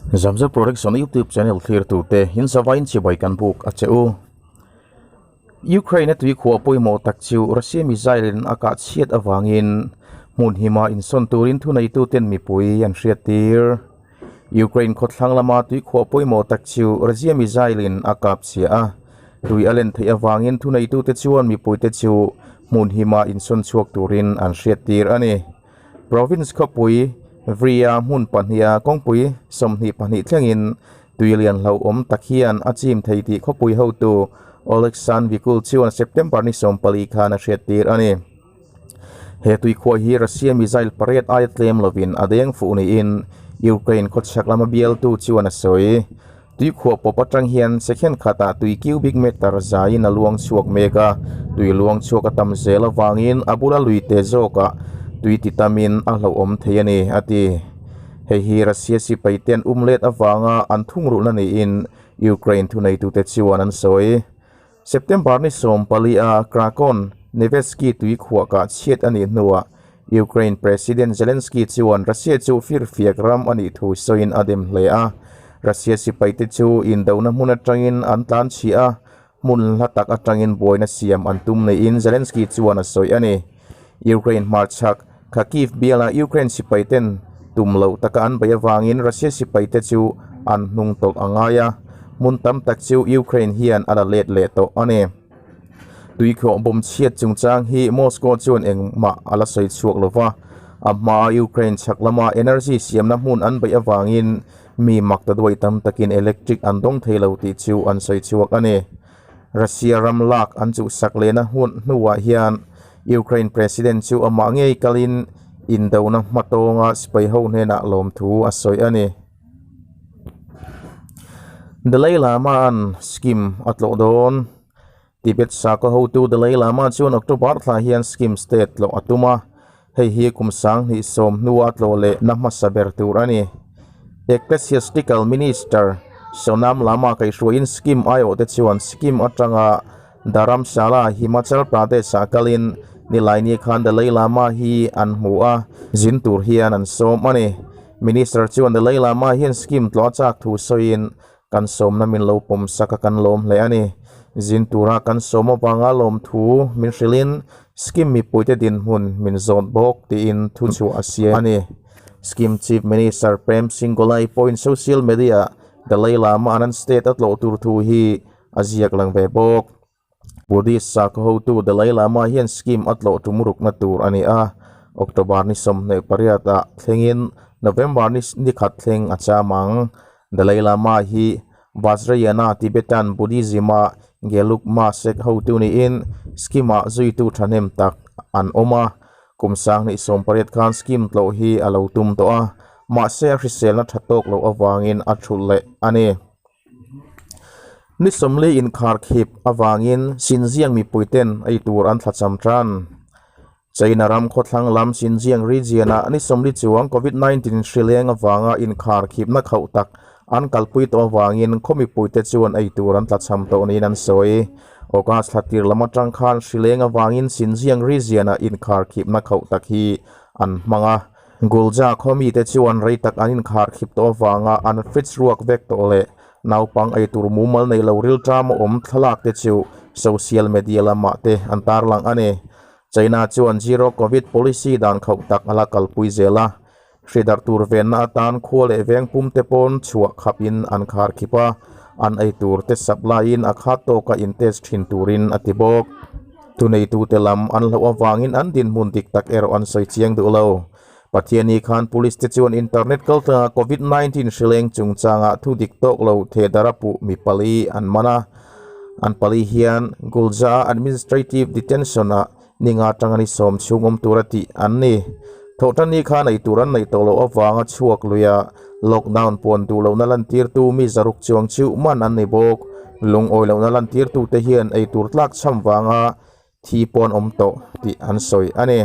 Zamzar Production YouTube channel thlir tute in zavain chibai kan buk a che u. Ukraine a tui khuah pawimawh tak chu Russia missile in a kah chhiat avangin hmun hima insawn turin thuneituten mipui an hriat tir. Ukraine khawthlang lama tui khuah pawimawh tak chu Russia missile in a kap chhia a, tui a len theih avangin thuneitute chuan mipuite chu hmun hima insawn chhuak turin an hriat tir a ni. Province khawpui Vria hmun pahniha kawngpui 22 thlengin tui lian hlauhawm tak hian a chim thei tih khawpui hotu Oleksandr Vikul chuan September ni 14 khan a hriattir a ni. He tuikhuah hi Russia missile pariat aia tlem lovin a deng fuh niin Ukraine khawchhak lama bialtu chuan a sawi. Tuikhuah pawp atang hian second khatah tui cubic meter zaiin a luang chhuak mek a, tui luang chhuak a tam zel avangin a bula lui te zawkah tui ti tamin a hlauhawm thei a ni, a ti. Hei hi Russia sipai te an um let avanga an thungrulhna niin Ukraine thuneitute chuan an sawi. September ni 14 a Krakon Nevetsky tuikhuah kah chhiat a nih hnuah Ukraine President Zelensky chuan Russia chu firfiak ram a nih thu sawiin a dem hle a. Russia sipaite chu indona hmun atangin an tlan chhia a, hmun hla tak atangin buaina siam an tum niin Zelensky chuan a sawi a ni. Ukraine hmarchhak Kharkiv biala Ukraine sipaiten tum loh taka an beih avangin Russia sipaite chu an hnung tawlh a ngai a, hmun tam tak chu Ukraine hian a la let leh tawh a ni. Tuikhawh bawm chhiat chungchang hi Moscow chuan engmah a la sawi chhuak lo va, a hmaa Ukraine chhak lama energy siamna hmun an beih avangin mi mak ta duai tam takin electric an dawng thei lo tih chu an sawi chhuak a ni. Russia ram lak an chuhsak lehna hun hnuah hian Ukraine President chu amah ngei kalin indona hmatawnga sipai ho hnenah lawmthu a sawi a ni. Dalai Lama an Sikkim a tlawh dawn. Tibet sakhaw hotu Dalai Lama chuan October thla hian Sikkim state tlawh a tum a, hei hi kum 2010 hnua tlawh leh na hmasa ber tur a ni. Ecclesiastical Minister Sonam Lama kaihhruaiin Sikkim aiawhte chuan Sikkim atanga Dharamshala, Himachal Pradesh-ah kalin Nilaini khan Dalai Lama hi an hmu a, zin tur hian an sawm a ni. Minister chuan Dalai Lama hian Sikkim tlawh a chak thu sawiin kan sawmna min lo pawm sak a kan lawm hle a ni. Zin tura kan sawm avanga lawmthu min hrilhin Sikkim mipuite dinhmun min zawt bawk tiin thu chhuah a siam a ni. Sikkim Chief Minister Prem Singh Golai pawhin social media Dalai Lama an an state a tlawh tur thu hi a ziak lang ve bawk. Buddhist sakhaw hotu Dalai Lama hian Sikkim a tlawh tum rukna tur a ni a, October ni 28 ah thlengin November ni ni khat thleng a cham ang. Dalai Lama hi Vajrayana Tibetan Buddhism-a Gelugma sect hotu niin Sikkim-ah zuitu thahnem tak an awm a. Kum 2018 khan Sikkim tlawh hi a lo tum tawh a, mahse a hriselna tha tawk loh avangin a thulh leh a ni. Ni 40 inkharkhip avangin Xinjiang mipuiten ei tur an thlacham tan. China ram khawthlang lam Xinjiang region-ah ni 40 chuang COVID-19 hri leng avanga inkharkhipna khauh tak an kalpui tawh avangin khaw mipuite chuan ei tur an tlachham tawh niin an sawi. August thla tir lam atang khan hri leng avangin Xinjiang region-ah inkharkhipna khauh tak hi an hmang a. Gulja khaw mite chuan rei tak an inkharkhip tawh avanga an fridge ruak vek tawh leh naupang ei tur mumal nei lo rilṭam a awm thlalak te chu social media lamah te an tarlang a ni. China chuan zero covid policy dan khauh tak a la kalpui zel a, hri darh tur venna atan khua leh veng pum te pawn chhuah khapin an kharkhip a, an ei tur te supply-in a khat tawka in test thin turin a ti bawk. Thuneitute lam an hlauh avangin an dinhmun dik tak erawh an sawi chiang duh lo. Pathiani khan police te chuan internet kaltlanga covid 19 hri leng chungchangah thu dik tawk lo thehdar a puh mi pali an man a. An pali hian Gulja Administrative Detention ah ninga atanga ni sawm chhung awm tura tih an ni. Thawhtanni khan ei tur an neih tawh loh avanga chhuak luia lockdown puan duh lohna lantirtu mi zaruk chuang chu man an ni bawk. Lungawi lohna lantirtute hian ei tur tlak chham vanga thi pawn awm tawh tih an sawi a ni.